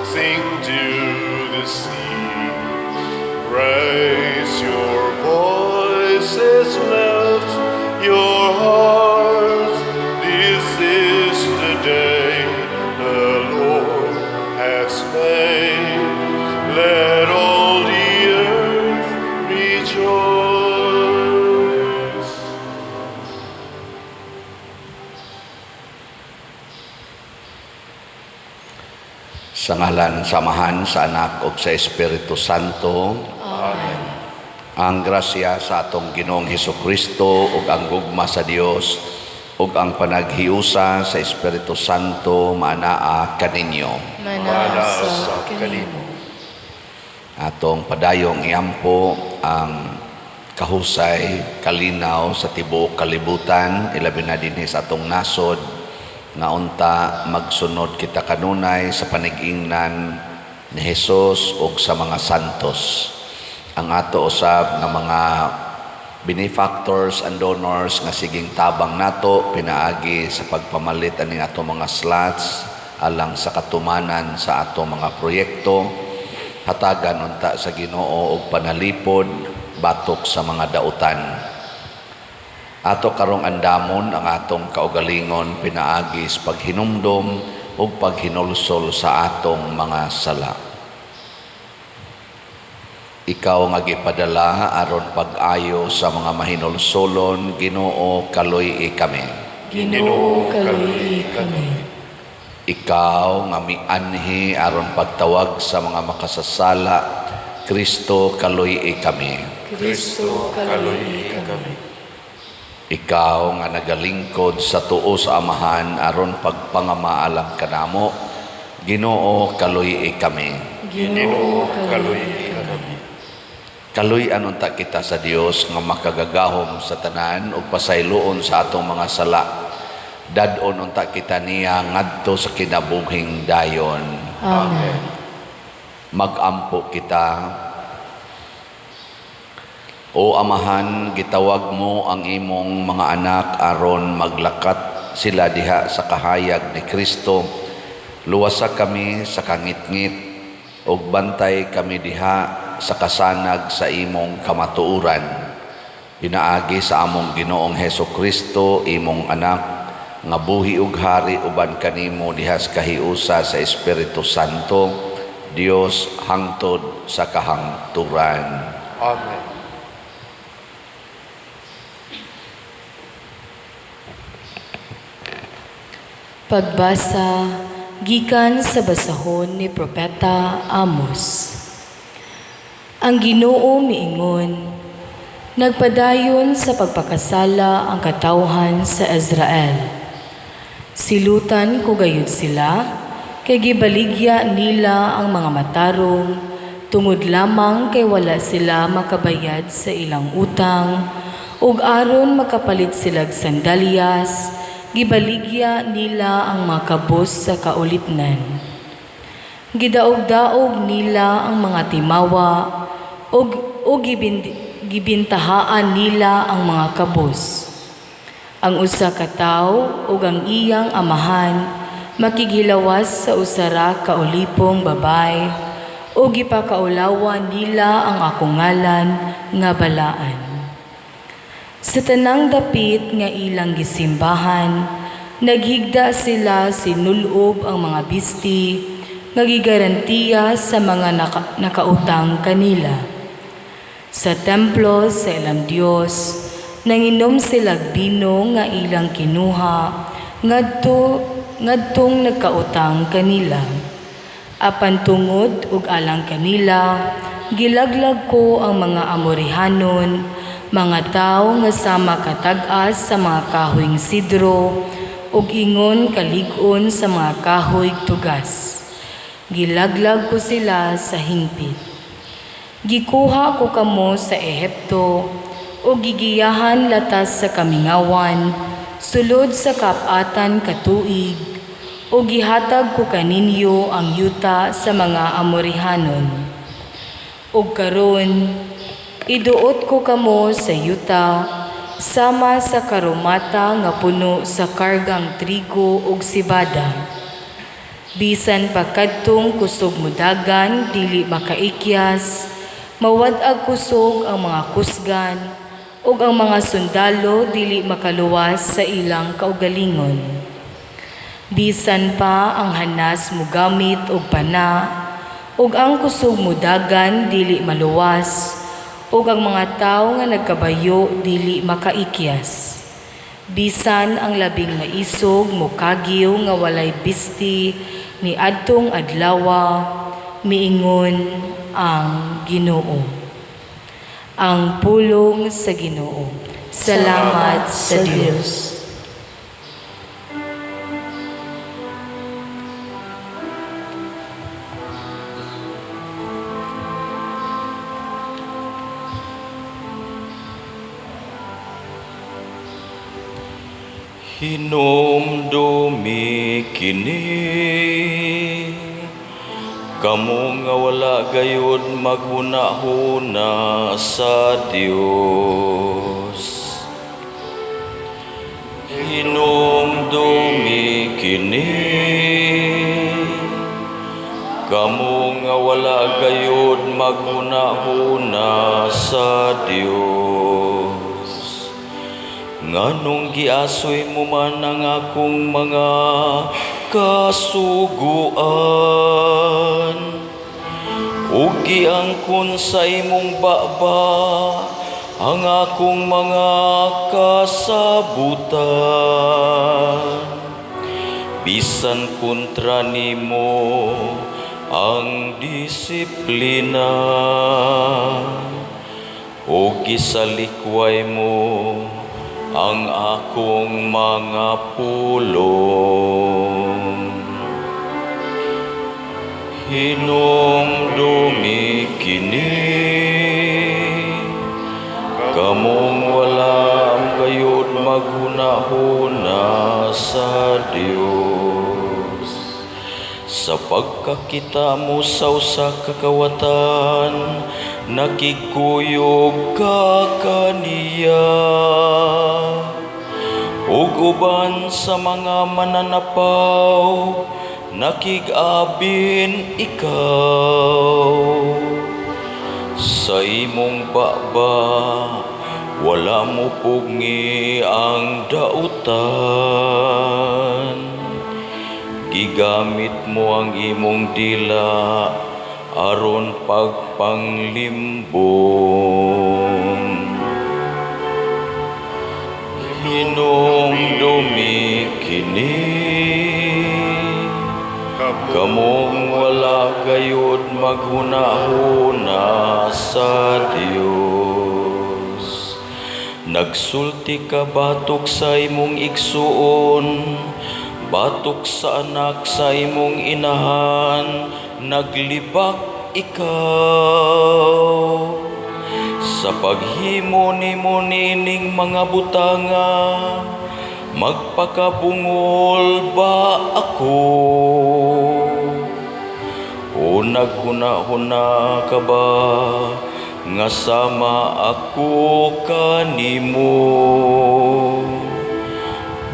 Sing to the sea. Raise your voices, lift your hearts. This is the day the Lord has made. Let all the earth rejoice. Sa ngalan sa Amahan, sa Anak ug sa Espiritu Santo. Amen. Ang grasya sa atong Ginoong Hesukristo ug ang gugma sa Dios ug ang panaghiusa sa Espiritu Santo maanaa kaninyo. Mana Manaa sa sa kanimo. kanimo. Atong padayong iampo ang kahusay, kalinaw sa tibuok kalibutan, ilabi na dinhi sa atong nasod, nga unta magsunod kita kanunay sa panig-ingnan ni Jesus ug sa mga santos. Ang ato usab nga mga benefactors and donors nga siging tabang nato pinaagi sa pagpamalit aning ato mga slots alang sa katumanan sa ato mga proyekto, hatagan unta sa Ginoo og panalipod batok sa mga dautan. Ato karong andamon ang atong kaugalingon pinaagi sa paghinumdom ug paghinulsol sa atong mga sala. Ikaw nga gipadala aron pag-ayo sa mga mahinulsolon, Ginoo, kaluy-i kami. Ginoo, kaluy-i kami. Ikaw nga mianhi aron pagtawag sa mga makasasala, Kristo, kaluy-i kami. Kristo, kaluy-i kami. Ikaw nga nagalingkod sa tuo sa Amahan aron pagpangamaalang kanamo, Ginoo, kaluy-i kami. Ginoo, kaluy-i kami. Kaluy-an unta kita sa Dios nga makagagahom sa tanan ug pasayloon sa atong mga sala. Dad-on unta kita niya ngadto sa kinabuhing dayon. Amen. Magampo kita. O Amahan, gitawag mo ang imong mga anak aron maglakat sila diha sa kahayag ni Kristo. Luwasa kami sa kangitngit ug bantay kami diha sa kasanag sa imong kamatuoran. Pinaagi sa among Ginoong Heso Kristo, imong anak, nga buhi ug hari uban kanimo diha sa kahiusa sa Espiritu Santo, Dios hangtod sa kahangturan. Amen. Pagbasa gikan sa basahon ni Propeta Amos. Ang Ginoo miingon, nagpadayon sa pagpakasala ang katawhan sa Israel. Silutan ko gayud sila, kay gibaligya nila ang mga matarong, tungod lamang kay wala sila makabayad sa ilang utang, ug aron makapalit silag sandalyas, gibaligya nila ang mga kabos sa kaulipnan. Gidaog-daog nila ang mga timawa ug gibintahaan nila ang mga kabos. Ang usa ka tawo ug ang iyang amahan makighilawas sa usa ra ka ulipong babay ug gipakaulawan nila ang akong ngalan nga balaan. Sa tanang dapit nga ilang gisimbahan, naghigda sila sinulob ang mga bisti nga gigarantiya sa mga nakautang kanila. Sa templo sa ilang Dios, nanginom sila bino nga ilang kinuha ngadtong nagkautang kanila. Apan tungod ug alang kanila, gilaglag ko ang mga Amorihanon, mga tawo nga sama katag-as sa mga kahoyng sidro ug ingon kalig-on sa mga kahoy tugas. Gilaglag ko sila sa hingpit. Gikuha ko kamo sa Ehipto ug gigiyahan latas sa kamingawan, sulod sa kap-atan ka tuig, ug gihatag ko kaninyo ang yuta sa mga Amorihanon. Ug karon iduot ko kamo sa yuta sama sa karumata nga puno sa kargang trigo ug sibada. Bisan pa kadtong kusog mudagan dili makaikyas, mawad-ag kusog ang mga kusgan, ug ang mga sundalo dili makaluwas sa ilang kaugalingon. Bisan pa ang hanas mugamit og pana, ug ang kusog mudagan dili maluwas, ug ang mga tawo nga nagkabayo dili makaikyas. Bisan ang labing maisog mokagiw nga walay bisti ni adtong adlawa, miingon ang Ginoo. Ang pulong sa Ginoo. Salamat sa Dios. Hinumdumi kini, kamo nga wala gayud maghunahuna sa Dios. Hinumdumi kini, kamo nga wala gayud maghunahuna sa Dios. Nganong giasoy mo man ang akong mga kasuguan, ug giangkon sa imong baba ang akong mga kasabutan. Bisan kontra nimo ang disiplina, ug gisalikway mo ang akong mga pulong. Hinumdumi kini, kamong wala gayud maghunahuna sa Dios. Sa pagkakita mo sa usa ka kawatan, nakikuyog ka kaniya. Ug uban sa mga mananapaw, nakig-abin ikaw. Sa imong baba, wala mo pugngi ang dautan. Gigamit mo ang imong dila aron pagpanglimbong. Hinumdumi kini, kamong wala gayud maghunahuna sa Dios. Nagsulti ka batok sa imong igsuon, batok sa anak sa imong inahan, naglibak ikaw. Sa paghimo nimo niining mga butanga, magpakabungol ba ako? O naghuna-huna ka ba nga sama ako kanimo?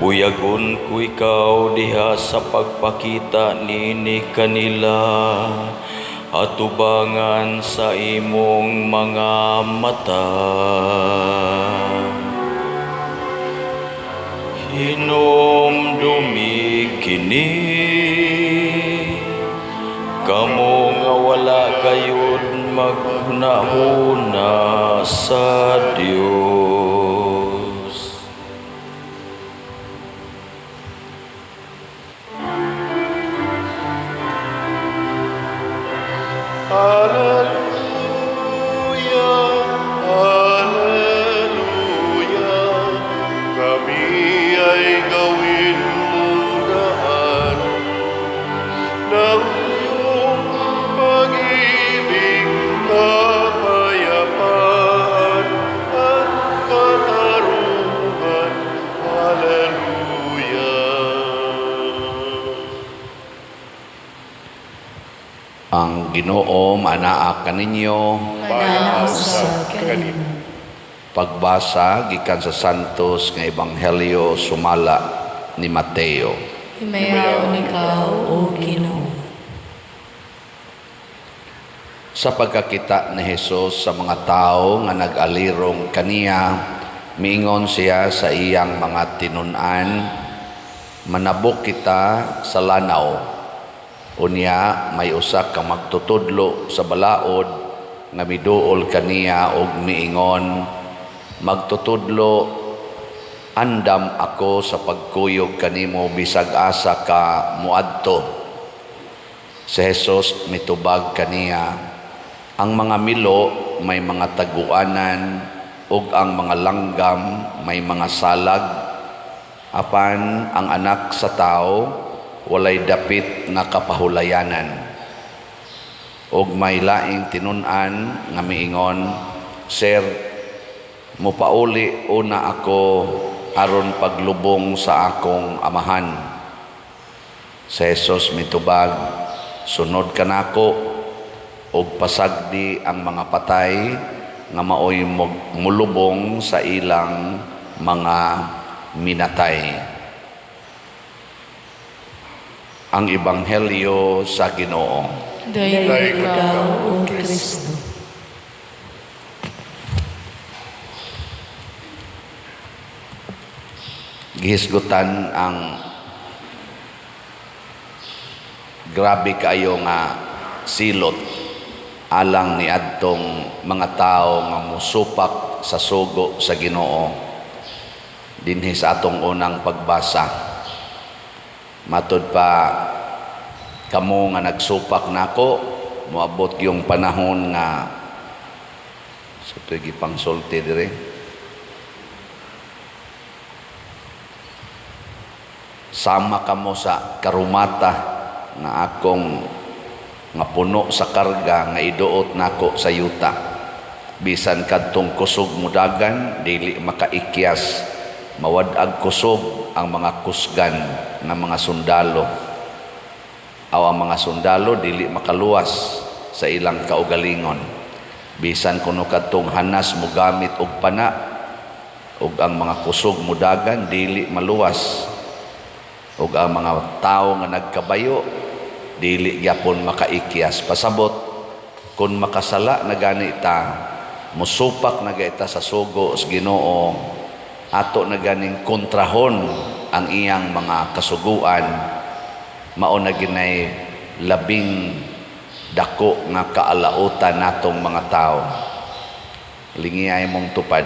Buyagon ko ikaw diha sa pagpakita nini kanila, atubangan sa imong mga mata. Hinumdumi kini, kamo nga wala gayud maghunahuna sa Dios. Alleluia, Alleluia, kami ay gawin mong daan ng iyong pag-ibig, kapayapaan at katarungan. Alleluia. Ang Ginoo manaa kaninyo. Manaa usab kanimo. Pagbasa gikan sa Santos nga Ebanghelyo sumala ni Mateo. Himayaon ikaw, O Ginoo. Sa pagkakita ni Jesus sa mga tao nga nag-alirong kaniya, miingon siya sa iyang mga tinun-an, "Manabok kita sa lanaw." Unya may usa ka magtutudlo sa balaod nga miduol kaniya og miingon, "Magtutudlo, andam ako sa pagkuyog kanimo bisag asa ka muadto." Si Jesus mitubag kaniya, "Ang mga milo may mga taguanan ug ang mga langgam may mga salag, apan ang Anak sa Tao walay dapit nga kapahulayanan." Og may laing tinun-an nga miingon, "Sir, mupauli una ako aron paglubong sa akong amahan." Si Jesus mitubag, "Sunod kanako ug pasagdi ang mga patay nga maoy mulubong sa ilang mga minatay." Ang Ebanghelyo sa Ginoo. Dayon ikaw, O Kristo. Gihisgutan ang grabe kaayo nga silot alang ni adtong mga tawo nga musupak sa sugo sa Ginoo dinhi sa atong unang pagbasa. Matud pa, kamo nga nagsupak nako, moabot yung panahon nga sa to'y gipangsulti dire. Sama kamo sa karumata nga akong nga puno sa karga nga iduot nako sa yuta. Bisan kadtong kusog mudagan, dili makaikyas, mawad-ag kusog ang mga kusgan nga mga sundalo. Aw ang mga sundalo dili makaluwas sa ilang kaugalingon. Bisan kuno kadtong hanas mogamit og pana ug ang mga kusog mudagan, dili maluwas. Ug ang mga tawo nga nagkabayo dili gyapon makaikyas. Pasabot, kun makasala na gani ta, musupak na gani ta sa sugo sa Ginoo, ato na ganing kontrahon ang iyang mga kasuguan, mao na ginay labing dako nga kaalautan natong mga tao. Lingiyay mong tupad,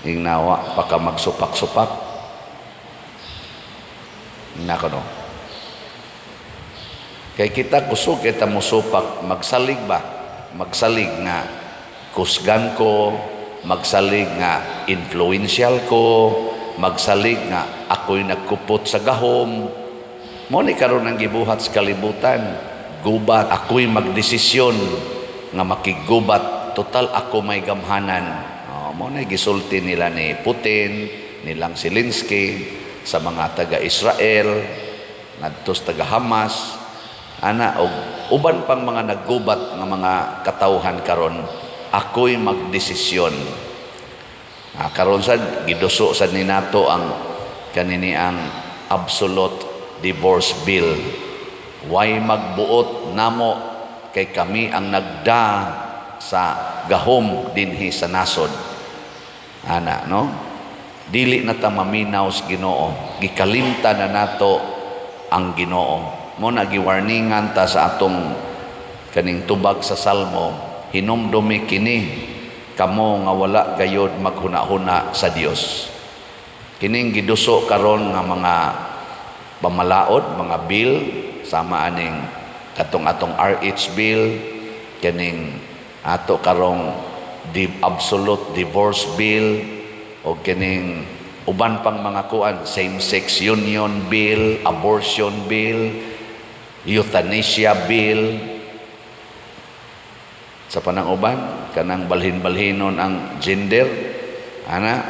ingnawa pa ka magsupak-supak. Nako no. Kay kita kusog kita musupak, magsalig ba? Magsalig nga kusgan ko, magsalig nga influential ko, magsalig nga ako'y nagkupot sa gahom. Mo ni karon ang gibuhat sa kalibutan. Gubat, ako'y magdesisyon nga makigubat. Total ako may gamhanan. Oh, mo na gisulti nila ni Putin, nilang Zelensky, sa mga taga-Israel, ngadto sa taga-Hamas, ana og uban pang mga naggubat nga mga katawhan karon, ako'y magdesisyon. Karon sad giduso sad ni nato ang kanini ang absolute divorce bill. Way magbuot namo kay kami ang nagda sa gahom dinhi sa nasod. Ana no? Dili na ta maminaw sa Ginoo. Gikalimtan na nato ang Ginoo. Mo na giwarningan ta sa atong kaning tubag sa Salmo, hinumdumi kini kamo nga wala gayod maghuna-huna sa Dios. Kining giduso karon nga mga pamalaod, mga bill, sama aning katong atong RH bill, kining ato karong absolute divorce bill, o kining uban pang mga kuan, same-sex union bill, abortion bill, euthanasia bill. Sa panang uban, kanang balhin-balhinon ang gender, ana,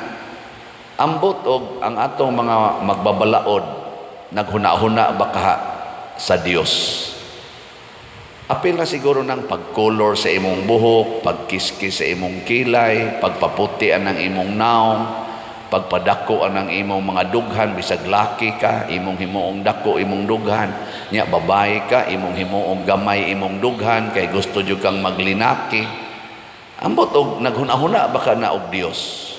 ambot og ang atong mga magbabalaod, naghuna-huna ba kaha sa Dios? Apil na siguro ng pagkolor sa imong buhok, pagkiskis sa imong kilay, pagpaputi ang imong naong, Pagpadako anang imong mga dughan, bisag laki ka, imong himuong dako imong dughan. Nya babae ka, imong himuong gamay imong dughan kay gusto jud kang maglinaki. Ambot og naghuna-huna baka na og Dios.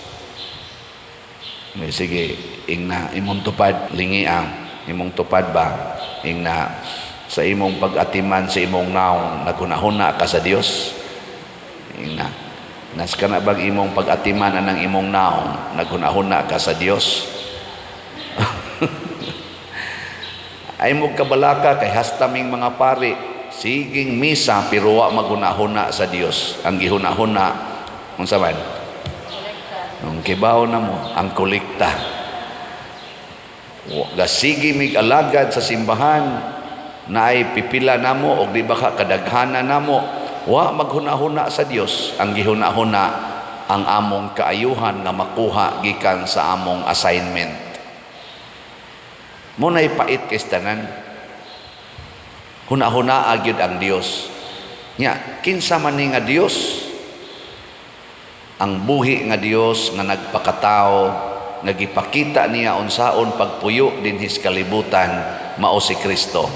May sige, ingna imong tupad lingi ang imong tupad ba, ingna sa imong pag-atiman sa imong naong, naghuna-huna ka sa Dios? Ingna nas kana bang imong pag-atiman anang imong naong, naghuna-huna ka sa Dios? Ay mo kabalaka kay hasta ming mga pari siging misa pero wa maghuna-huna sa Dios. Ang gihuna-huna unsa man? Ang kibaw na mo, ang kolekta. Gasigi mig alagad sa simbahan na ay pipila namo og di baka kadaghana namo, wa maghuna-huna sa Dios. Ang gihuna-huna ang among kaayuhan nga makuha gikan sa among assignment. Mo nay pait kay tanan. Huna-huna gyud ang Dios. Nya kinsa man ni nga Dios? Ang buhi nga Dios nga nagpakatao, nga gipakita niya unsaon pagpuyo dinhi sa kalibutan, mao si Kristo.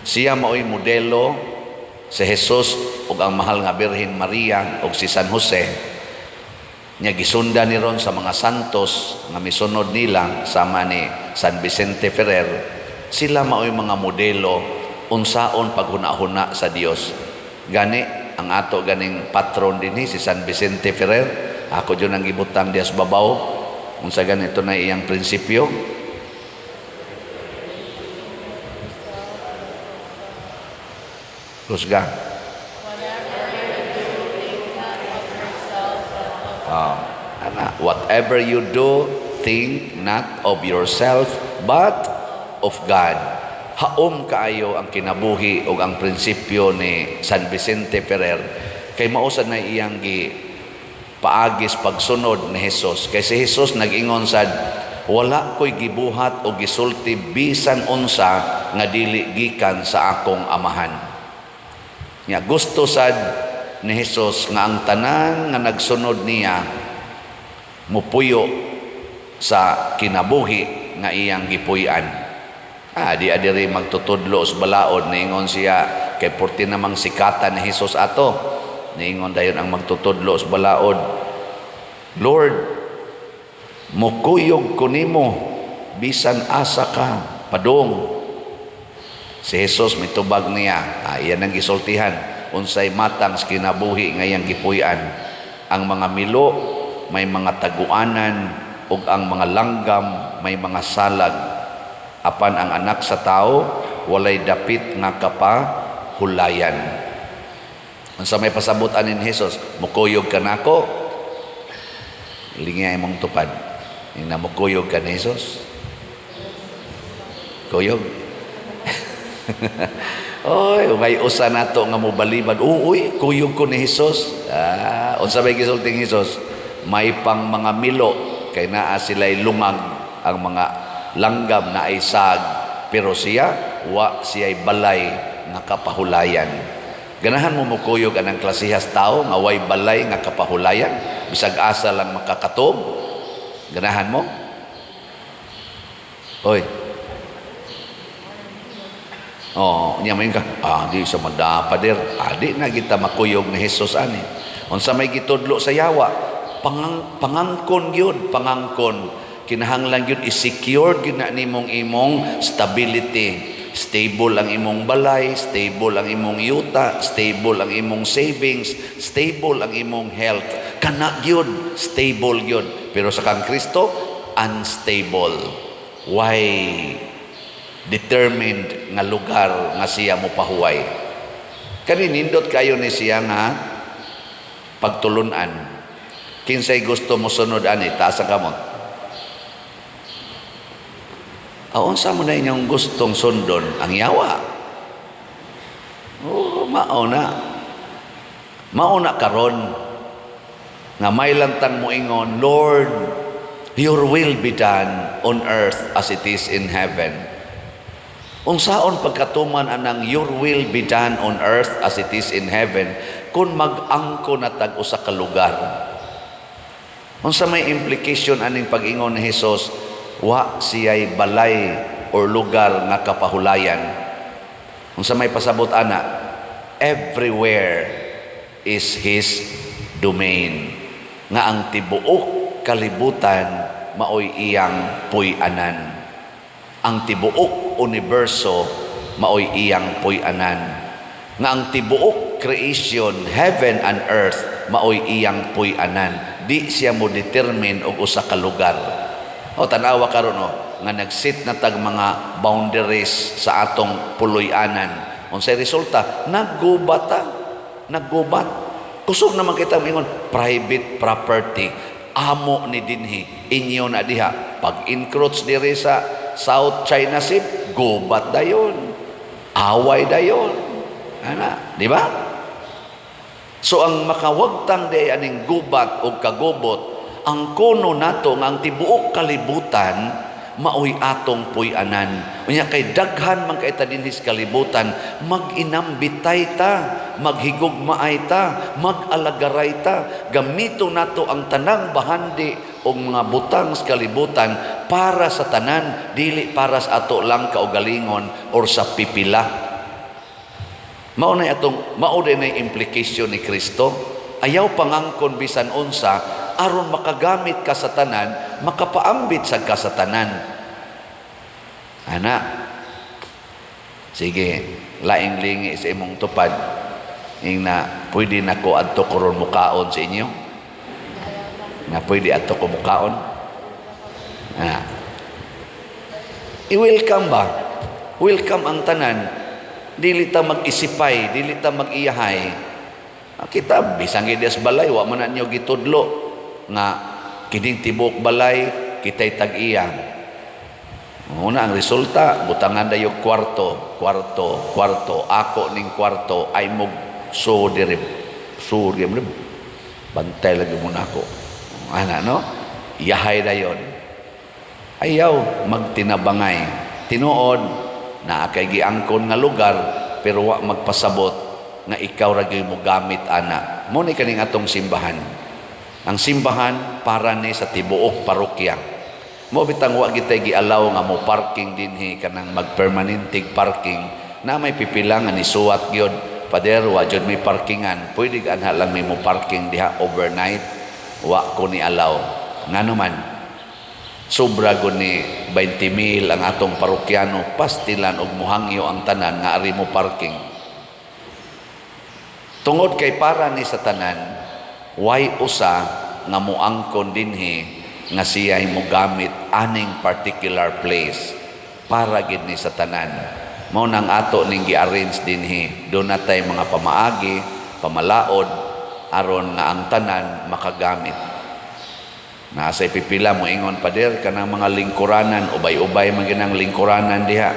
Siya maoy modelo, si Jesus ug ang mahal nga Birhen Maria ug si San Jose. Nya gisunda ni ron sa mga santos nga misunod nila sama ni San Vicente Ferrer. Sila maoy mga modelo unsaon paghuna-huna sa Dios. Gani ang ato ganing patron dinhi si San Vicente Ferrer, ako jud ang gibutang dias babaw. Unsa ganito na iyang prinsipyo? Kusga. Ana, whatever you do, think not of yourself but of God. Haom kaayo ang kinabuhi ug ang prinsipyo ni San Vicente Ferrer kay mao sad na iyang gi paagis pagsunod ni Jesus. Kay si Jesus nag-ingon sad, wala ko'y gibuhat o gisulti bisan unsa nga dili gikan sa akong amahan. Nya gusto sad ni Jesus nga ang tanan nga nagsunod niya mupuyo sa kinabuhi nga iyang gipuy-an. Di adiri magtutudlo sa balaod, niingon siya kay porti namang sikatan ni Jesus ato. Niingon dayon ang magtutudlo sa balaod, Lord, mukuyog ko nimo bisan asa ka padung. Si Jesus mitubag niya, iyan ang gisultihan unsay matang sa kinabuhi nga iyang gipuy-an. Ang mga milo may mga taguanan ug ang mga langgam may mga salag. Apan ang anak sa tao walay dapit nga kapahulayan. Unsa may pasabot anin Jesus? Mukuyog ka nako? Lingi imong tupad. Ing mukuyog ka ni Jesus? Kuyog. Oy, may usa nato nga mobalibad. Uy, kuyog ko ni Jesus. Unsa may gisulti ni Jesus? May pang mga milo kay naa sila'y lungag ang mga langgam na ay sag, pero siya wa siya'y balay nga kapahulayan. Ganahan mo mukuyog anang klasihas tao nga way balay nga kapahulayan, bisag asa lang makakatob? Ganahan mo? Oy. Oh, niya may ka, di sa madapader. Di na kita makuyog ni Jesus ani. Unsa may gitudlo sa yawa? Pangangkon gyud, pangangkon. Kinahanglan gyud i-secure gyud na nimong imong stability. Stable ang imong balay, stable ang imong yuta, stable ang imong savings, stable ang imong health. Kana gyud, stable gyud. Pero sa kang Kristo, unstable. Why determined nga lugar nga siya mo pahuway? Kani nindot kayo ni siya nga pagtulunan. Kinsay gusto mo sunod ani, taas ang kamot. Unsa mo na inyong gustong sundon? Ang yawa. Oh, mao na. Mao na karon nga may lantang moingon, Lord, your will be done on earth as it is in heaven. Unsaon pagkatuman anang your will be done on earth as it is in heaven kung mag-angko na tag usa ka lugar? Unsa may implication aning pag-ingon ni Hesus, wa siya'y balay or lugar nga kapahulayan? Unsa may pasabot ana? Everywhere is His domain. Nga ang tibuok kalibutan maoy iyang puy-anan. Ang tibuok universo maoy iyang puy-anan. Nga ang tibuok creation, heaven and earth, maoy iyang puy-anan. Di siya mo determine og usa ka lugar. O tan-awa karon, o nga nag-set na tag mga boundaries sa atong puloy-anan. Unsay resulta? Naggubat ta. Naggubat. Kusog naman kita moingon, private property. Amo ni dinhi, inyo na diha. Pag encroach diri sa South China Sea, gubat dayon. Away dayon. Ana, di ba? So ang makawagtang di aning gubat o kagubot, ang kuno nato nga ang tibuok kalibutan maoy atong puy-anan. Unya kay daghan man kay ta dinhi sa kalibutan, mag-inambitay ta, maghigugmaay ta, mag-alagaray ta, gamito nato ang tanang bahandi o mga butang sa kalibutan para sa tanan, dili para sa ato lang kaugalingon or sa pipila. Mao din na implication ni Kristo. Ayaw pangangkon bisan unsa aron makagamit ka sa tanan, makapaambit sa ka sa tanan. Ana. Sige, laing lingi sa imong tupad. Ingna, pwede na ko adto karon mukaon sa inyo? Nga pwede adto ko mukaon? Ah. I-welcome ba? Welcome ang tanan. Dili ta mag-isipay, dili ta mag-iyahay. Ah, kita bisan gid balay, wa man na niyo gitudlo nga kining tibuok balay kitay tag-iya. Una ang resulta, butangan dayo kwarto, kwarto, kwarto, ako ning kwarto ay mo so diri so diri, bantay lagi mo nako. Ana, no? Iyahay dayon. Ayaw magtinabangay. Tinuod na kay giangkon nga lugar, pero wa magpasabot nga ikaw ra gyud mo gamit ana. Mo ni kaning atong simbahan. Ang simbahan para ni sa tibuok parokya. Mo bitang wa gitay gialaw nga mo parking dinhi, kanang magpermanenteng parking na may pipila nga nisuwat gyud. "Pader, wa jud may parkingan. Pwede anha lang may mo parking diha overnight?" Wa ko ni alaw. Ngano man sobra gud ni 20 mil ang atong parokyano, pastilan og muhangyo ang tanan nga ari mo parking. Tungod kay para ni sa tanan, way usa nga muangkon dinhi nga siya'y mogamit aning particular place. Para gid ni sa tanan. Mao nang ato ning gi-arrange dinhi. Doon na tay mga pamaagi, pamalaod, aron nga ang tanan makagamit. Nasa pipila mo ingon, "Pader, kanang mga lingkuranan, ubay-ubay man ginang lingkuranan diha,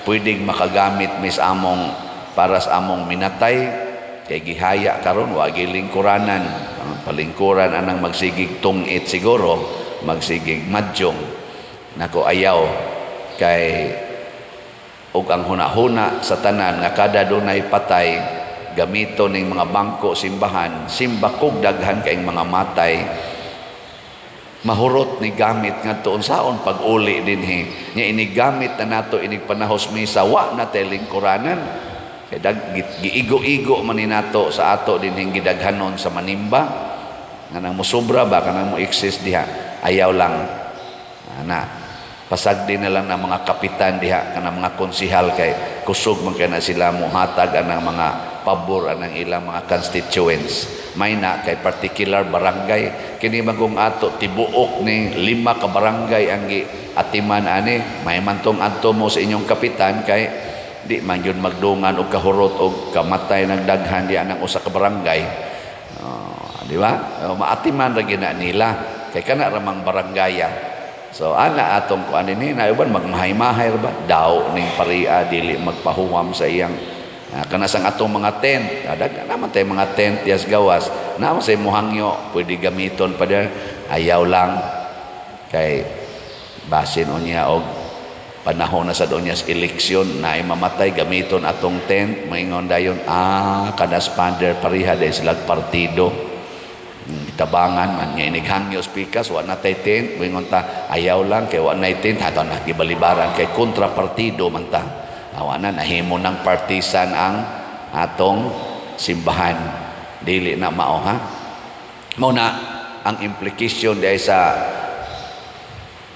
pwedeng makagamit mis among para sa among minatay?" Kay gihaya karon wa gi lingkuranan. Ang palingkuran anang magsigig tungit siguro, magsigig madyong. Nako, ayaw, kay ug ang hunahuna sa tanan nga kada dunay patay gamito ning mga bangko simbahan, simbakog daghan kayong mga matay, mahurot ni gamit ngadto, unsaon pag-uli dinhi? Nya inigamit na nato inig panahos misa, wa na tay lingkuranan, kay giigo-igo man ni nato sa ato dinhing gidaghanon sa manimba nga nang mosobra ba, kanang mo exist diha. Ayaw lang ana, pasagdi na lang ng mga kapitan diha, kanang mga konsihal, kay kusog man kay na sila mohatag anang mga pabor anang ilang mga constituents. May na kay particular barangay, kini magong ato tibuok ni lima ka barangay ang gi atiman ani. May man tong adto mo sa inyong kapitan, kay di man yun magdungan og kahurot og kamatay nagdaghan di anang usa ka barangay. Oh, di ba? Oh, maatiman ra gyud na nila kay kana ra mang barangaya. So ana atong kuan dinhi na uban magmahay-mahay ra ba daw ning paria, dili magpahuwam sa iyang kana sang atong mga tent. Dag naman tay mga tent dias gawas naman sa muhangyo, pwede gamiton pa der? Ayaw lang, kay basin unya og panahon na sa doon sa eleksyon na ay mamatay, gamiton atong tent, maingon dayon, "Ah, kada spander pareha dahil sila partido." Tabangan man nga inighangyo pikas, wa na tay tent, moingon ta ayaw lang kay wa na tent, ato na gibalibaran kay kontra partido man ta. Awa na nahimo ng partisan ang atong simbahan. Dili na mao, ha. Mao na ang implication diay sa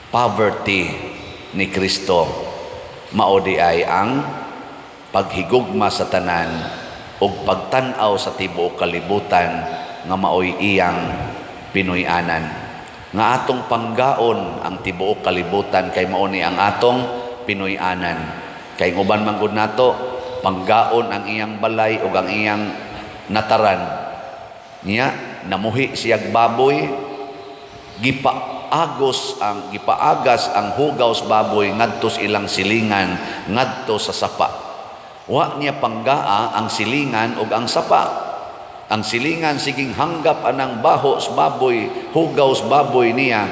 poverty ni Kristo, mao di ay ang paghigugma sa tanan ug pagtan-aw sa tibuok kalibutan nga maoy iyang Pinoy-anan, nga atong panggaon ang tibuok kalibutan kay mao ni ang atong Pinoy-anan. Kay uban man gud nato panggaon ang iyang balay ug ang iyang nataran niya. Namuhi siyag baboy, gipaagas ang hugaw sa baboy ngadto sa ilang silingan, ngadto sa sapa. Wa niya panggaa ang silingan ug ang sapa. Ang silingan siging hanggap anang baho sa baboy, hugaw sa baboy niya.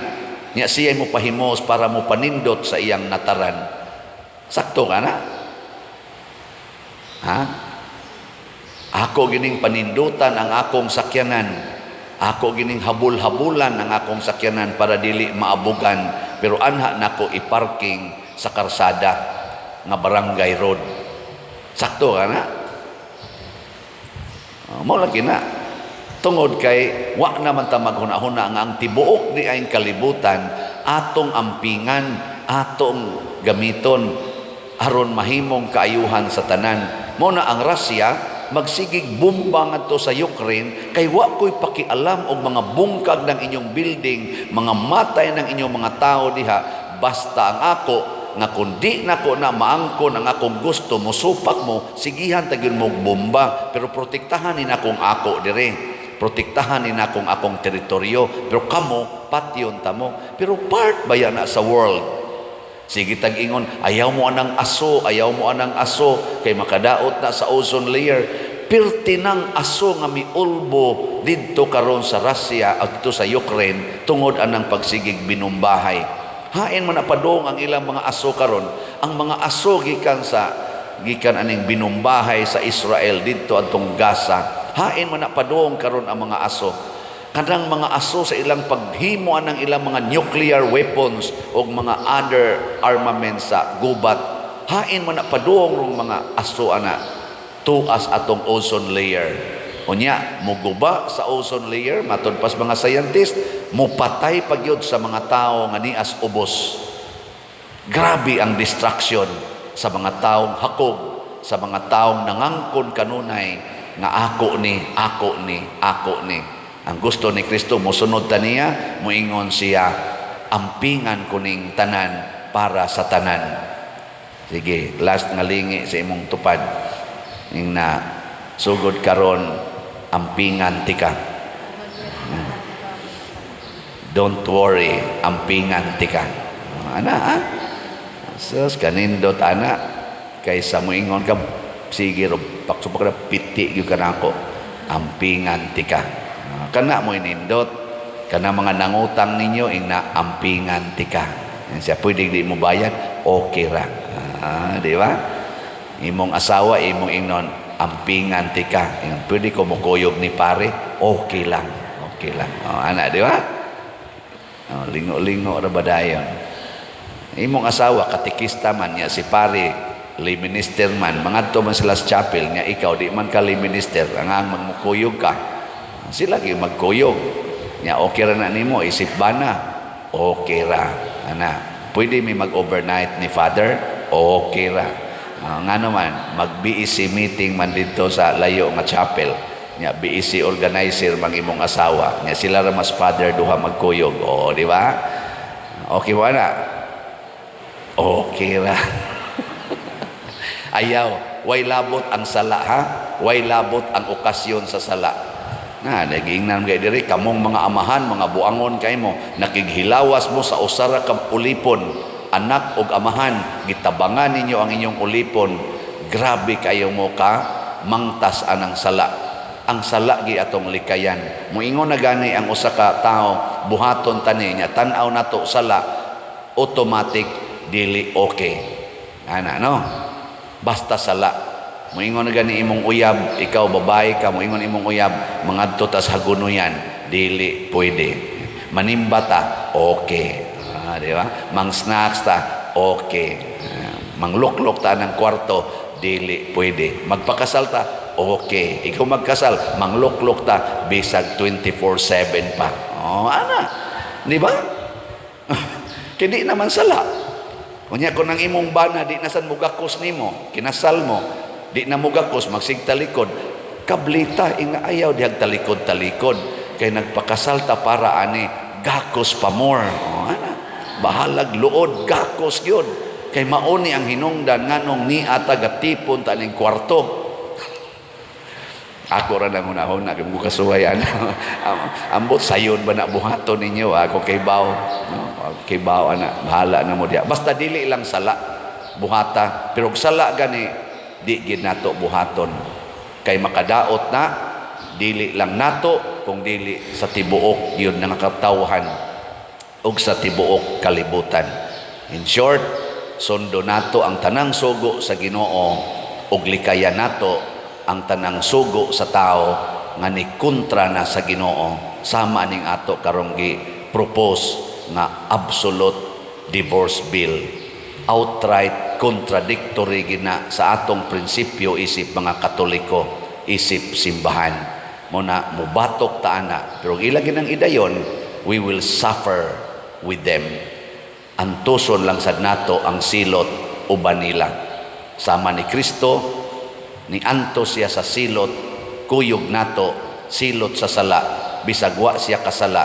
Nya siya mo pahimos para mo panindot sa iyang nataran. Sakto ka na, ha? Ako gining panindutan ang akong sakyanan. Ako gining habul-habulan ang akong sakyanan para dili maabugan. Pero anha nako i-parking sa karsada nga barangay road. Sakto ka na? Mao lagi na. Tungod kay wa naman ta maghuna-huna nga ang tibuok di ay kalibutan atong ampingan, atong gamiton aron mahimong kaayuhan sa tanan. Mao na ang Russia magsigig bomba ngadto sa Ukraine kay wa ko'y pakialam og mga bungkag ng inyong building, mga matay ng inyong mga tao diha, basta ang ako nga kung di nako na maangkon ang akong gusto, mosupak mo, sigihan ta gyud mo bomba, pero protektahan ni nakong ako dire. Protektahan ni nakong akong teritoryo, pero kamo patyon ta mo. Pero part ba yan na sa world? Sige tag ingon, ayaw mo anang aso, ayaw mo anang aso, kay makadaot na sa ozone layer. Pirti ng aso nga miulbo didto karon sa Russia at dito sa Ukraine tungod anang pagsigig binumbahay. Hain man na padong ang ilang mga aso karon. Ang mga aso gikan aning binumbahay sa Israel didto adtong Gaza. Hain man na padong karon ang mga aso. Kanang mga aso sa ilang paghimo anang ilang mga nuclear weapons o mga other armaments sa gubat. Hain man na padung rong mga aso ana tuas atong ozone layer. Unya, muguba sa ozone layer, matud pas mga scientist, mupatay pagyud sa mga tao nga nias ubos. Grabe ang destruction sa mga taong hakog, sa mga taong nangangkon kanunay nga ako ni, ako ni, ako ni. Ang gusto ni Kristo, mosunod ta niya, moingon siya, ampingan ko ning tanan para sa tanan. Sige, last nga lingi sa imong tupad. Ing na sugod karon, ampingan tika. Don't worry, ampingan tika. Ana, ha? Sus, kanindot ana kaysa moingon ka sige ro paksupak na piti gyud ka nako. Ampingan tika. Kana mo inindot, kana mga nangutang ninyo ing na ampingan tika. Yan siya pwede di mo bayad, okay ra. Di ba? Imong asawa, imong ingnon, ampingan tika. Ingon, pwede ko mukuyog ni pare, okay lang. Okay lang. Oh, ana, di ba? Oh, lingo-lingo ra ba dayon? Imong asawa katikista man niya, si pare lay minister man, mangadto man sila sa chapel nga ikaw di man ka lay minister, ang magmukuyog ka, sila gyud magkuyog nya, okay ra na nimo isip bana, okay ra ana. Pwede mi mag-overnight ni father, okay ra. Nga naman mag BEC meeting man dito sa layo nga chapel nya, BEC organizer mang imong asawa nya, sila ra mas father duha magkuyog, o di ba? Okay ba na? Okay ra. Ayaw, way labot ang sala, ha? Way labot ang okasyon sa sala. Na, nagingnan kay diri kamong mga amahan, mga buangon kay mo, nakighilawas mo sa usara ka ulipon, anak og amahan, gitabangan ninyo ang inyong ulipon. Grabe kayo mo ka mangtas anang sala. Ang sala gi atong likayan. Moingon na gani ang usa ka tawo, buhaton tani niya, tan-aw nato sala, automatic dili okay. Ana no? Basta sala. Moingon na gani imong uyab, ikaw babae ka, moingon imong uyab, mangadto tas hagunoyan. Dili pwede. Manimba ta, okay. Ah, di ba? Mang snacks ta, okay. Ah, mangluklok ta ng kwarto, dili pwede. Magpakasal ta, okay. Ikaw magkasal, mangluklok ta, bisag 24/7 pa. Oh, ana. Di ba? Kaya di naman sala. Unya kung ang imong bana di na san mugakos nimo, kinasal mo, di na mugakos, magsigtalikod, kablita inga ayaw dihag talikod-talikod kay nagpakasal ta para ani gakos pa more. Oh, ana. Bahalag luod gakos gyud. Kay mauni ang hinungdan nganong ni ata gatipon ta ning kwarto. Ako ra nang hunahuna kay mo kasuway ana. Ambot sayon ba na buhaton ninyo ako kay baw, no? Kay baw ana, bahala na mo diha. Basta dili lang sala buhata, pero og sala gani di gid nato buhaton. Kay makadaot na dili lang nato kung dili sa tibuok yun nga katawhan ug sa tibuok kalibutan. In short, sundo nato ang tanang sugo sa Ginoo ug likayan nato ang tanang sugo sa tao nga ni kontra na sa Ginoo, sama ning ato karong gi propose nga absolute divorce bill. Outright contradictory gina sa atong prinsipyo isip mga Katoliko, isip simbahan. Muna mubatok ta ana, pero ila ginang idayon, we will suffer with them. Antuson lang sad nato ang silot uban nila. Sama ni Kristo, ni antos siya sa silot, kuyog nato silot sa sala, bisag wa siya kasala,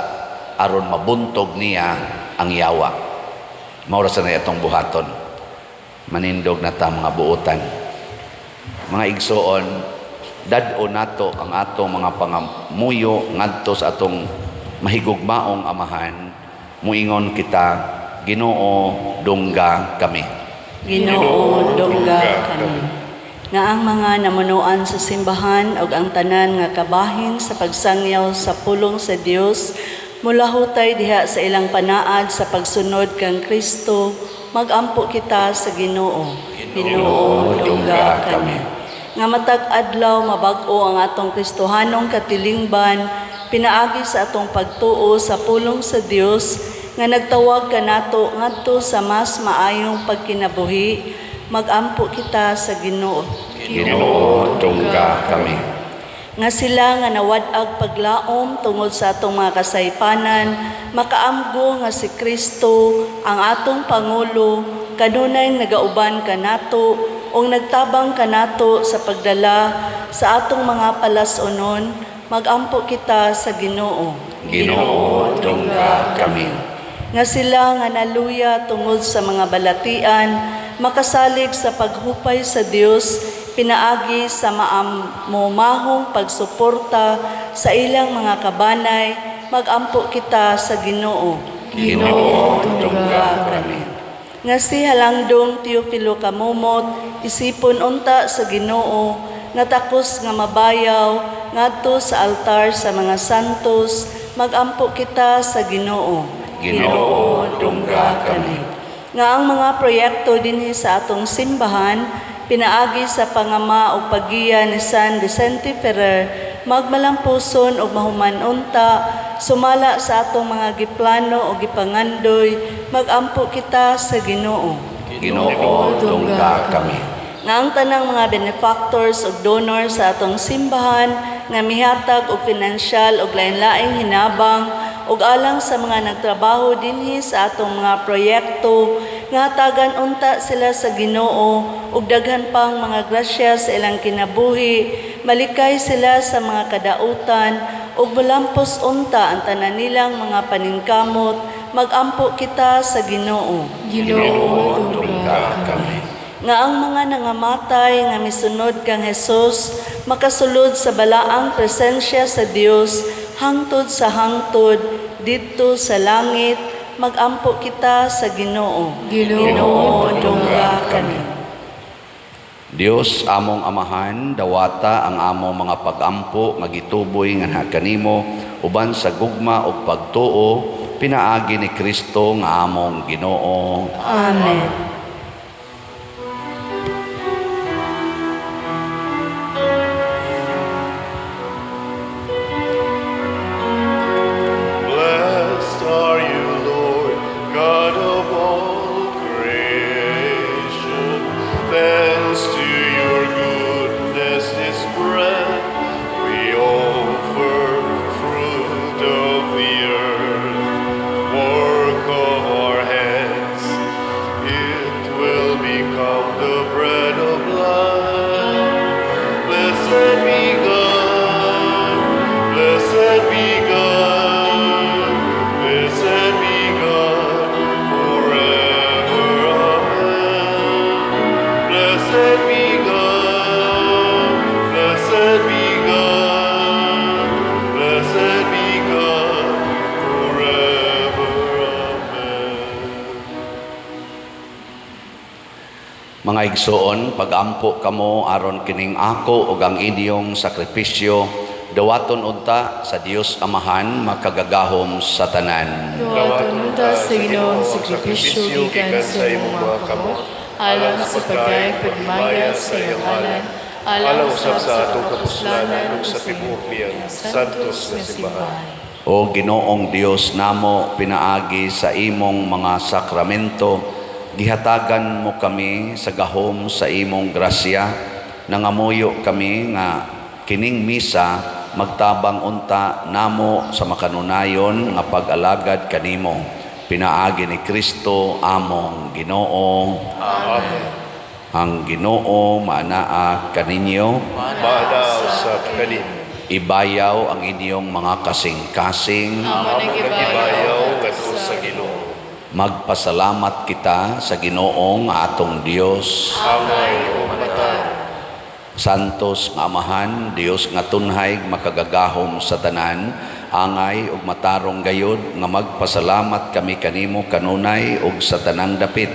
aron mabuntog niya ang yawa. Mao ra sa na atong buhaton. Manindog na ta mga buotan. Mga igsoon, dad-o nato ang atong mga pangamuyo ngadto sa atong mahigugmaong amahan. Muingon kita, Ginoo, dungga kami. Ginoo, dungga kami. Nga ang mga namunuan sa simbahan ug ang tanan nga kabahin sa pagsangyaw sa pulong sa Dios mulahutay diha sa ilang panaad sa pagsunod kang Kristo, magampo kita sa Ginoo. Ginoo, dungga kami. Nga matag adlaw mabag-o ang atong Kristohanong katilingban pinaagi sa atong pagtuo sa pulong sa Dios nga nagtawag kanato ngadto sa mas maayong pagkinabuhi, magampo kita sa Ginoo. Ginoo, dungga kami. Nga sila nga nawad-ag paglaom tungod sa atong mga kasaypanan, makaamgo nga si Kristo ang atong Pangulo, kanunay nagauban kanato ug nagtabang kanato sa pagdala sa atong mga palas-unon, magampo kita sa Ginoo. Ginoo, dungga kami. Nga sila nga naluya tungod sa mga balatian, makasalig sa paghupay sa Dios pinaagi sa maamumahong pagsuporta sa ilang mga kabanay, magampo kita sa Ginoo. Ginoo, dungga kami. Nga si Halangdong Teofilo Camomot, isipon unta sa Ginoo, nga takos nga mabayaw ngadto sa altar sa mga santos, magampo kita sa Ginoo. Ginoo, dungga kami. Nga ang mga proyekto dinhi sa atong simbahan pinaagi sa pangama o paggiya ni San Vicente Ferrer, magmalampuson og mahuman-unta sumala sa atong mga giplano o gipangandoy, magampo kita sa Ginoo. Ginoo, dungga kami. Nga ang tanang mga benefactors ug donors sa atong simbahan nga mihatag og pinansyal ug lain-laing hinabang ug alang sa mga nagtrabaho dinhi sa atong mga proyekto, nga hatagan unta sila sa Ginoo ug daghan pang mga grasya sa ilang kinabuhi, malikay sila sa mga kadautan ug mulampos unta ang tanan nilang mga paningkamot, magampo kita sa Ginoo. Ginoo, Dungga kami. Nga ang mga nangamatay nga misunod kang Hesus makasulod sa balaang presensya sa Dios hangtod sa hangtod didto sa langit, magampo kita sa Ginoo. Ginoo, dungga kami. Dios among Amahan, dawata ang among mga pagampo nga gituboy nganha kanimo uban sa gugma ug pagtuo pinaagi ni Kristo nga among Ginoo. Amen. Mga igsoon, pagampo kamo aron kining ako ug ang inyong sakripisyo dawaton unta sa Dios Amahan makagagahom sa tanan. Duwaton unta sa Ginoo ang sakripisyo gikan sa imong mga kamot, alang sa pagdayeg paghimaya sa iyang ngalan, alang usab sa atong kapuslanan ug sa tibuok niyang santos nga simbahan. O Ginoong Dios namo, pinaagi sa imong mga sakramento, gihatagan mo kami sa gahom sa imong grasya. Nangamuyo kami nga kining misa magtabang unta namo sa makanunayon nga pag-alagad kanimo pinaagi ni Kristo among Ginoo. Amen. Ang Ginoo maanaa kaninyo. Maanaa usab kanimo. Ibayaw ang inyong mga kasing-kasing. Amo Among nagibayaw ngadto sa Ginoo. Magpasalamat kita sa Ginoong atong Dios. Angay ug matarong. Santos nga Amahan, Dios nga tunhay makagagahom sa tanan, angay ug matarong gayod nga magpasalamat kami kanimo kanunay ug sa tanang dapit.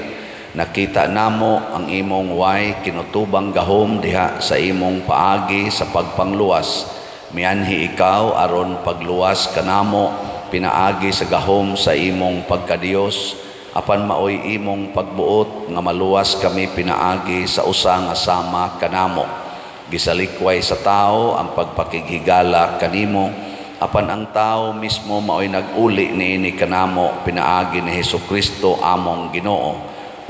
Nakita namo ang imong way kinutubang gahom diha sa imong paagi sa pagpangluwas. Mianhi ikaw aron pagluwas kanamo pinaagi sa gahom sa imong pagkadiyos, apan maoy imong pagbuot nga maluwas kami pinaagi sa usa nga sama kanamo. Gisalikway sa tao ang pagpakighigala kanimo, apan ang tao mismo maoy nag-uli niini kanamo pinaagi ni Hesukristo among Ginoo.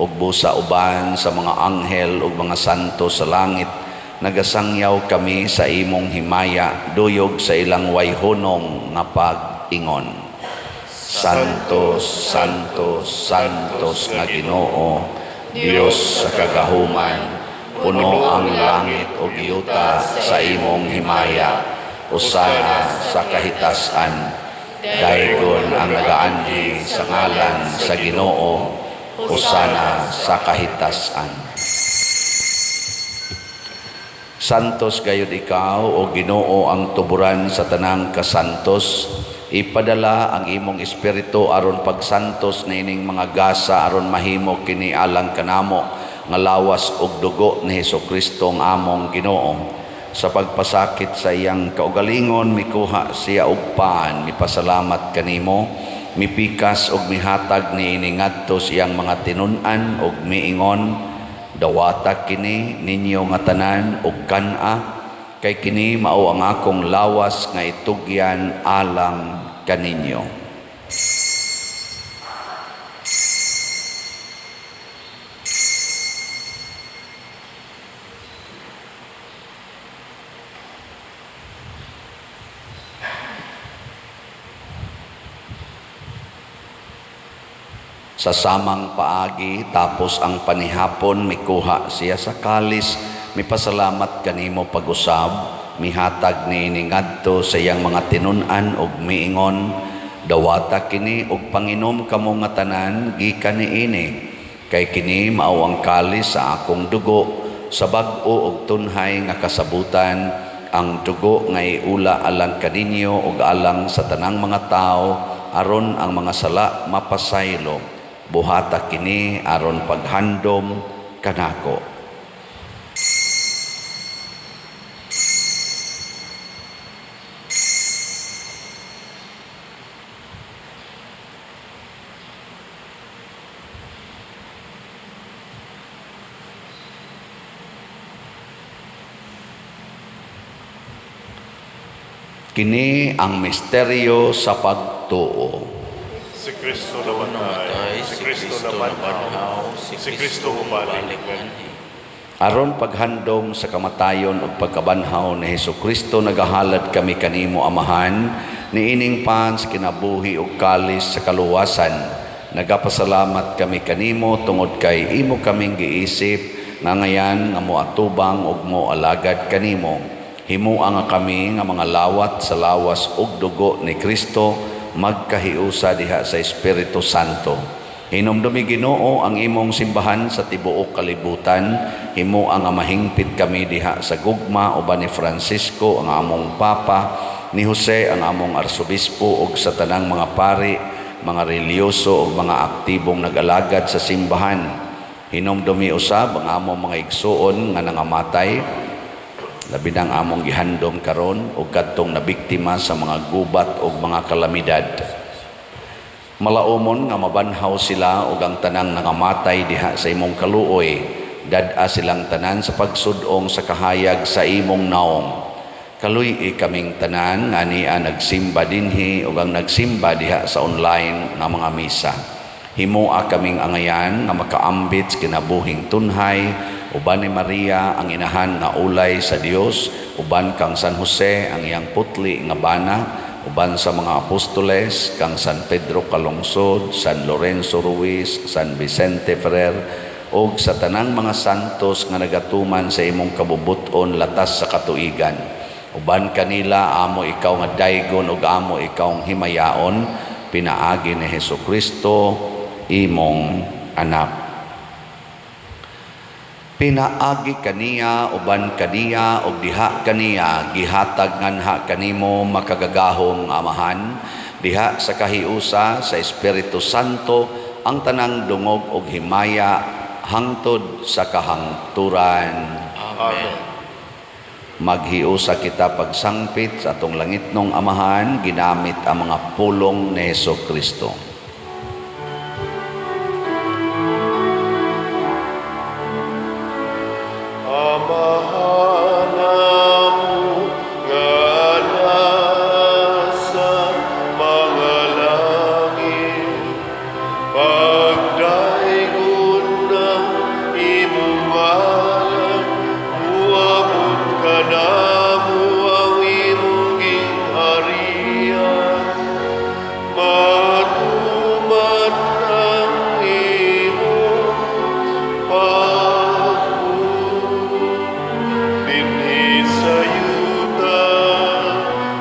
Ug busa uban sa mga anghel ug mga santo sa langit, nagasangyaw kami sa imong himaya duyog sa ilang wayhunong nga pag-ingon. Santos, Santos, Santos nga Ginoo, Dios sa kagahuman, puno ang langit ug yuta sa imong himaya. Hosana sa kahitasan. Daygon ang nagaanhi sa ngalan sa Ginoo. Hosana sa kahitasan. Santos gayud ikaw, o Ginoo, ang tuburan sa tanang kasantos. Ipadala ang imong espiritu aron pagsantos niining mga gasa aron mahimo kini alang kanamo nga lawas ug dugo ni Hesukristo ang among Ginoo. Sa pagpasakit sa iyang kaugalingon, mikuha siya og pan, mipasalamat kanimo, mipikas ug mihatag niini ngadto sa iyang mga tinun-an ug miingon, dawata kini ninyo nga tanan ug kan-a, kay kini mao ang akong lawas nga itugyan alang kaninyo. Sa samang paagi, tapos ang panihapon, mikuha siya sa kalis, mipasalamat kanimo pag-usab, mihatag niini ngadto sa iyang mga tinun-an ug miingon, dawata kini ug panginom kamo nga tanan gikan niini, kay kini mao ang kalis sa akong dugo, sa bag-o ug tunhay nga kasabutan, ang dugo nga iula alang kaninyo ug alang sa tanang mga tawo, aron ang mga sala mapasaylo. Buhata kini aron paghandom kanako. Kini ang misteryo sa pagtuo. Si Kristo namatay, si Kristo nabanhaw, si Kristo humalik nganhi. Aron paghandom sa kamatayon ug pagkabanhaw ni Hesukristo, nagahalad kami kanimo Amahan, niining pan sa kinabuhi ug kalis sa kaluwasan. Nagapasalamat kami kanimo tungod kay imo kaming giisip nga ngayan nga moatubang ug moalagad kanimo. Himua nga kami nga mga lawat sa lawas ug dugo ni Kristo magkahiusa diha sa Espiritu Santo. Hinumdumi Ginoo ang imong simbahan sa tibuok kalibutan. Himua nga mahingpit kami diha sa gugma uban ni Francisco ang among Papa, ni Jose ang among Arsobispo ug sa tanang mga pari, mga relihiyoso ug mga aktibong nag-alagad sa simbahan. Hinumdumi usab ang among mga igsuon nga nangamatay, labi nang among gihandom karon ug kadtong nabiktima sa mga gubat ug mga kalamidad. Malaumon nga mabanhaw sila ug ang tanang nangamatay diha sa imong kaluoy, dad-a silang tanan sa pagsud-ong sa kahayag sa imong naong. Kaluy-i kaming tanan nga ania nagsimba dinhi ug ang nagsimba diha sa online nga mga misa. Himoa kaming angayan nga makaambit sa kinabuhing tunhay uban ni Maria ang inahan nga ulay sa Dios, uban kang San Jose ang iyang putli nga bana, uban sa mga apostoles kang San Pedro Calungsod, San Lorenzo Ruiz, San Vicente Ferrer ug sa tanang mga santos nga nagatuman sa imong kabubut-on latas sa katuigan. Uban kanila amo ikaw nga daygon ug amo ikaw himayaon pinaagi ni Hesukristo imong anak. Pinaagi kaniya, uban kaniya ug diha kaniya, gihatag nganha kanimo makagagahom nga Amahan diha sa kahiusa sa Espiritu Santo ang tanang dungog ug himaya hangtod sa kahangturan. Amen. Maghiusa kita pagsangpit sa atong langitnong Amahan ginamit ang mga pulong ni Hesukristo. Amahan namo nga nasa mga langit, pagdaygon ang imong ngalan, muabot kanamo ang imong gingharian. Matuman ang imong pagbuot dinhi sa yuta,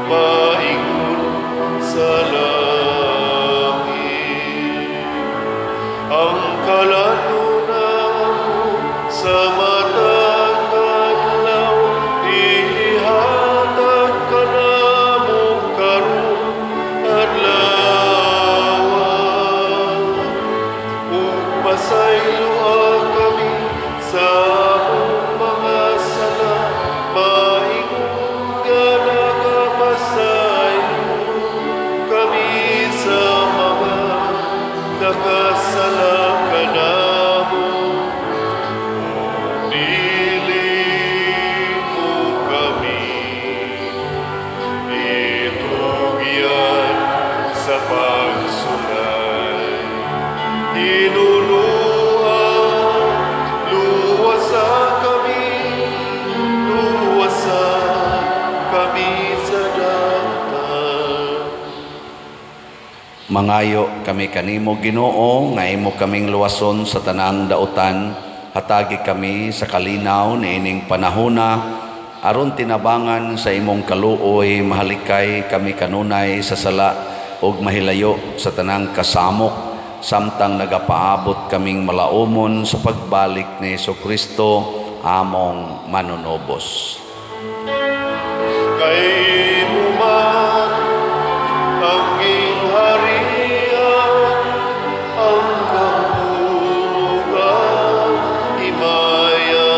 maingon sa langit. Ang kalan-on namo sa matag adlaw, ihatag kanamo karong adlaw. Ug pasayloa kami sa among mga sala, maingon nga nagapasaylo kami sa mga nakasala kanamo. Dili mo kami itugyan sa pagsulay. Hinuluan, luwasa kami, luwasa kami sa dautan. Mangayo kami kanimo, Ginoo, nga imo kaming luwason sa tanang dautan. Hatagi kami sa kalinaw niining panahona aron tinabangan sa imong kaluoy mahalikay kami kanunay sa sala ug mahilayo sa tanang kasamok samtang nagapaabot kaming malaumon sa pagbalik ni Hesukristo among manunubos. Kay imo man ang gingharian, ang gahom ug ang himaya,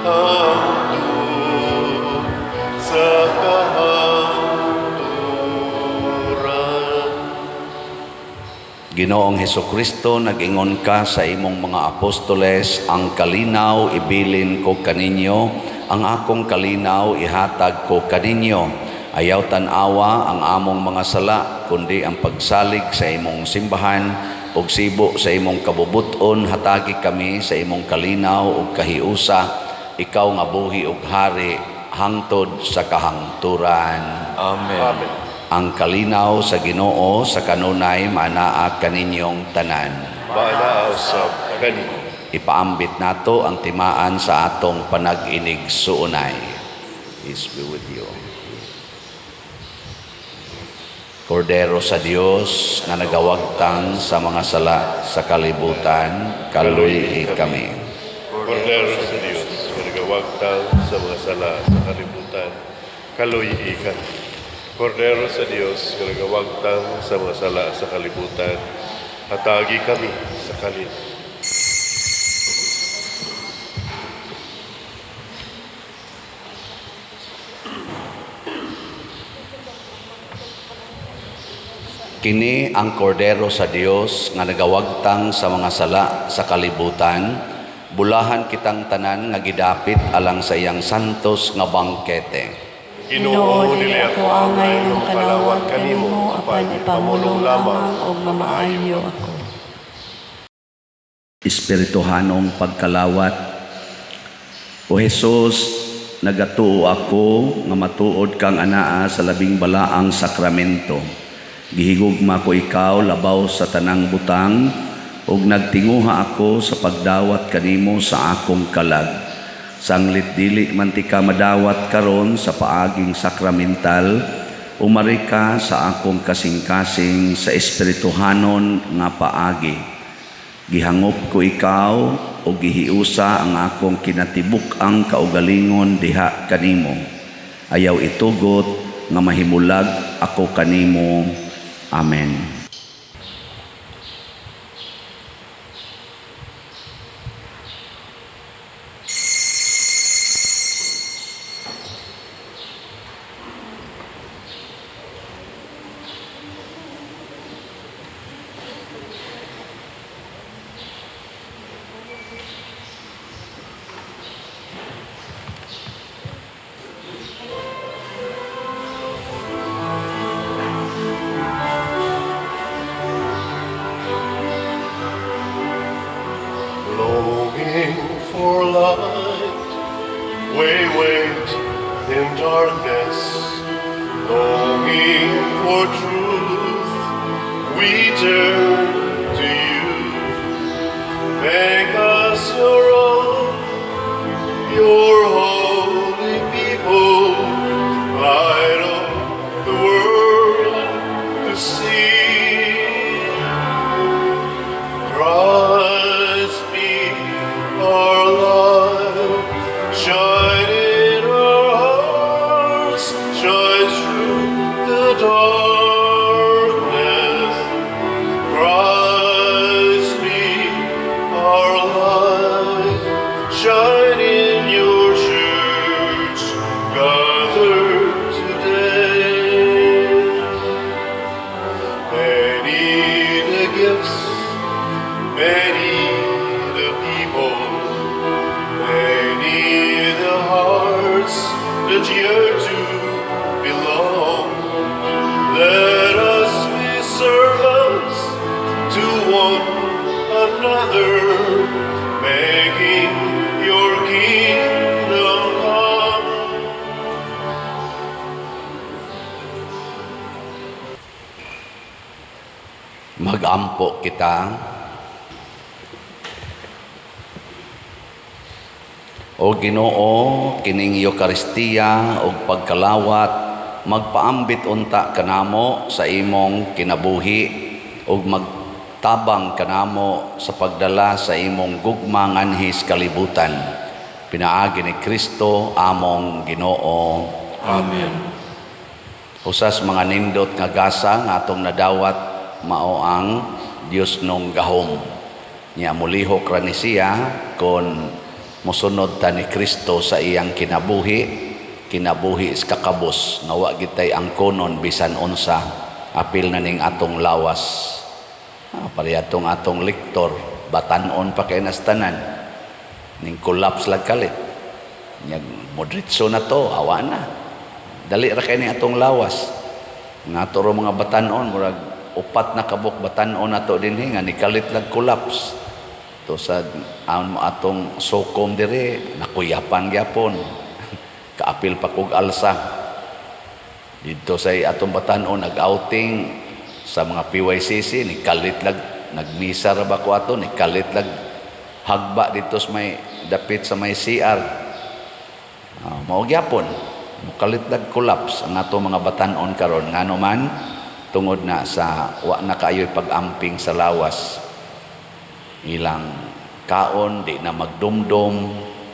hangtod sa kahangturan. Ginoong Hesukristo, nag-ingon ka sa imong mga apostoles, "Ang kalinaw ibilin ko kaninyo, ang akong kalinaw ihatag ko kaninyo." Ayaw tan-awa ang among mga sala, kundi ang pagsalig sa imong simbahan ug sibo sa imong kabubuton, hatagi kami sa imong kalinaw ug kahiusa, ikaw nga buhi ug hari hangtod sa kahangturan. Amen. Amen. Ang kalinaw sa Ginoo sa kanunay maanaa kaninyong tanan. Maanaa usab kanimo. Ipaambit nato ang timaan sa atong panag-inig-suunay. Peace be with you. Kordero sa Dios nga nagawagtang sa mga sala sa kalibutan, kaluy kami. Kordero sa Dios nga nagawagtang sa mga sala sa kalibutan, kaluy kami. Kordero sa Dios nga nagawagtang sa mga sala sa kalibutan, hatagi kami sa kalinaw. Kini ang kordero sa Dios nga nagawagtang sa mga sala sa kalibutan. Bulahan kitang tanan nga gidapit alang sa iyang santos nga bangkete. Ginoo, dili ako angay nga makalawat kanimo, apan ipamulong lamang ug mamaayo ako. Espirituhanong pagkalawat. O Hesus, nagatuo ako nga matuod kang anaa sa labing balaang sakramento. Gihigugma ko ikaw labaw sa tanang butang ug nagtinguha ako sa pagdawat kanimo sa akong kalag. Sanglit dili man tika madawat karon sa paaging sakramental, umari ka sa akong kasing-kasing sa espirituhanon nga paagi. Gihangop ko ikaw o gihiusa ang akong kinatibuk-ang kaugalingon diha kanimo. Ayaw itugot nga mahimulag ako kanimo. Amen. Longing for light, we wait in darkness. Longing for truth, we turn to you. Make us your own, your holy people, light of the world to see. Christ be our light, shine in our hearts, shine through the darkness. Christ be our light, shine in your church, gathered today. Many the gifts, many the people, many the hearts that yearn to belong. Let us be servants to one another, making your kingdom come. Magampo kita. O Ginoo, kining Eukaristiya ug pagkalawat magpaambit unta kanamo sa imong kinabuhi ug magtabang kanamo sa pagdala sa imong gugma nganhi sa kalibutan. Pinaagi ni Kristo among Ginoo. Amen. Usas mga nindot nga gasa nga atong nadawat mao ang Dios nung gahom. Nya mulihok ra ni siya kon mosunod ta ni Kristo sa iyang kinabuhi, kinabuhi sa kakabos nga wa gitay angkonon bisan unsa, apil na ning atong lawas. Pareha atong atong lektor, batan-on pa kay nas tanan. Ning collapse lag kalit. Nya modritso na to, awa na. Dali ra kay ni atong lawas. Nga ato ro mga batan-on, murag upat na kabuk batan-on nato dinhi nga nikalit lag collapse. To sa ang atong sokom dire nakuyapan gyapon. Kaapil pa kog alsa. Didto sa atong batan-on nag-outing sa mga PYCC, nikalit lag nagmisa ra ba ko ato, nikalit lag hagba dito sa may dapit sa may CR. Mao gyapon mukalit lag collapse ang ato mga batan-on karon, ngano man tungod na sa wa na kaayo'y pag-amping sa lawas. Ilang kaon di na magdumdum,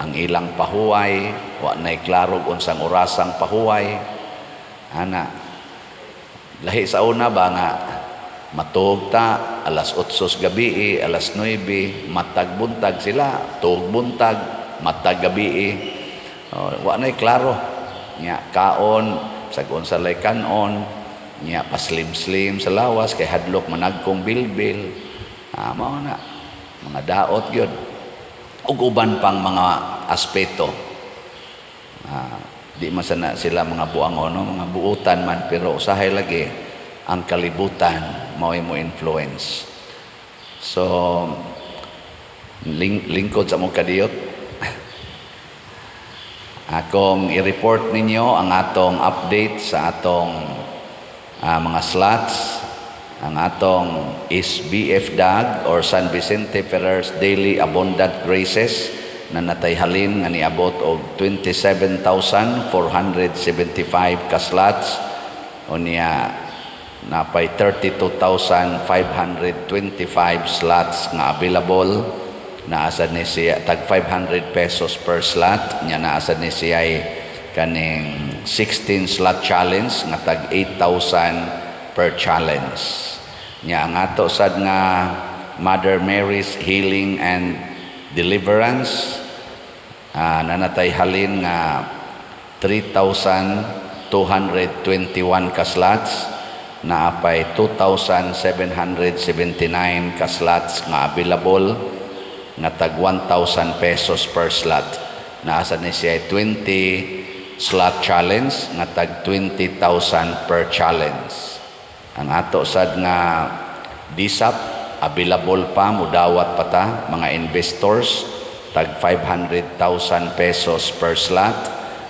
ang ilang pahuway wa na'y klaro unsang orasang pahuway. Ana lahi sa una ba nga matuog ta alas 8 sa gabi, alas 9, matag buntag sila, tuog buntag, matag gabi. Oh, wa na'y klaro. Nya kaon sag unsa lay kanon. Nya paslim-slim sa lawas kay hadlok managkong bilbil. Mao na. Mga daot gyud. Ug uban pang mga aspeto. Di man sana sila mga buangon, no? Mga buutan man, pero usahay lagi ang kalibutan mao'y mo influence. So lingkod sa mong kadiyot. Akong i-report ninyo ang atong update sa atong mga slots, ang atong SBF DAG or San Vicente Ferrer's Daily Abundant Graces na natay halin nga niabot og 27,475 ka slots, unya napay 32,525 slots nga available. Naa sad ni siya tag 500 pesos per slot. Nya naa sad ni siya kaning 16 slot challenge nga tag 8,000 per challenge. Nya ang ato sad nga Mother Mary's Healing and Deliverance, nanatay halin nga 3,221 ka slots, naapay 2,779 ka slots nga available nga tag 1,000 pesos per slot. Naa sad ni siya 20 slot challenge nga tag 20,000 per challenge. Ang ato sad nga DSAP available pa, mudawat pa ta mga investors, tag 500,000 pesos per slot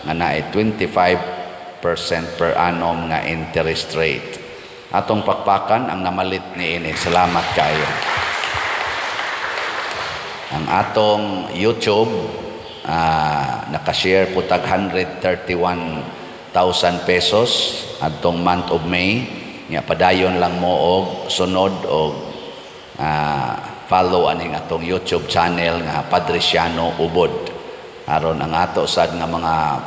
nga naay 25% per annum nga interest rate. Atong pakpakan ang namalit niini. Salamat kayo. Ang atong YouTube, nakashare po tag 131,000 pesos atong month of May. Nga padayon lang mo og sunod og follow aning atong YouTube channel nga Padriciano Ubod. Aron ang ato sad nga mga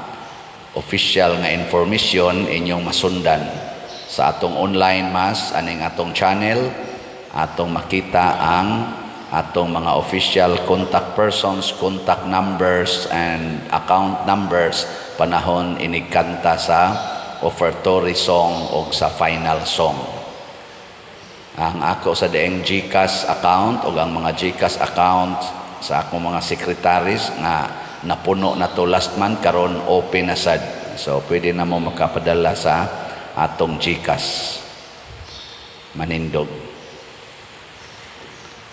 official nga information inyong masundan sa atong online mass. Aning atong channel, atong makita ang atong mga official contact persons, contact numbers and account numbers panahon inigkanta sa offertory song o sa final song. Ang ako sa dieng GCash account o ang mga GCash account sa akong mga secretaries nga napuno na to last month, karon open na sad. So pwede na mo makapadala sa atong GCash. Manindog.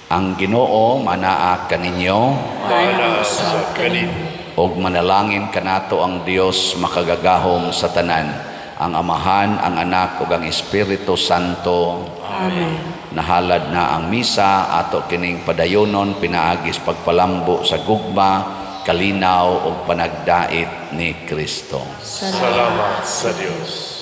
Ang Ginoo manaa kaninyo. Maanaa usab kanimo. Ug manalangin kanato ang Dios makagagahom sa tanan, ang Amahan, ang Anak ug ang Espiritu Santo. Amen. Nahalad na ang misa, ato kining padayonon pinaagis pagpalambo sa gugma, kalinaw ug panagdait ni Kristo. Salamat sa Dios.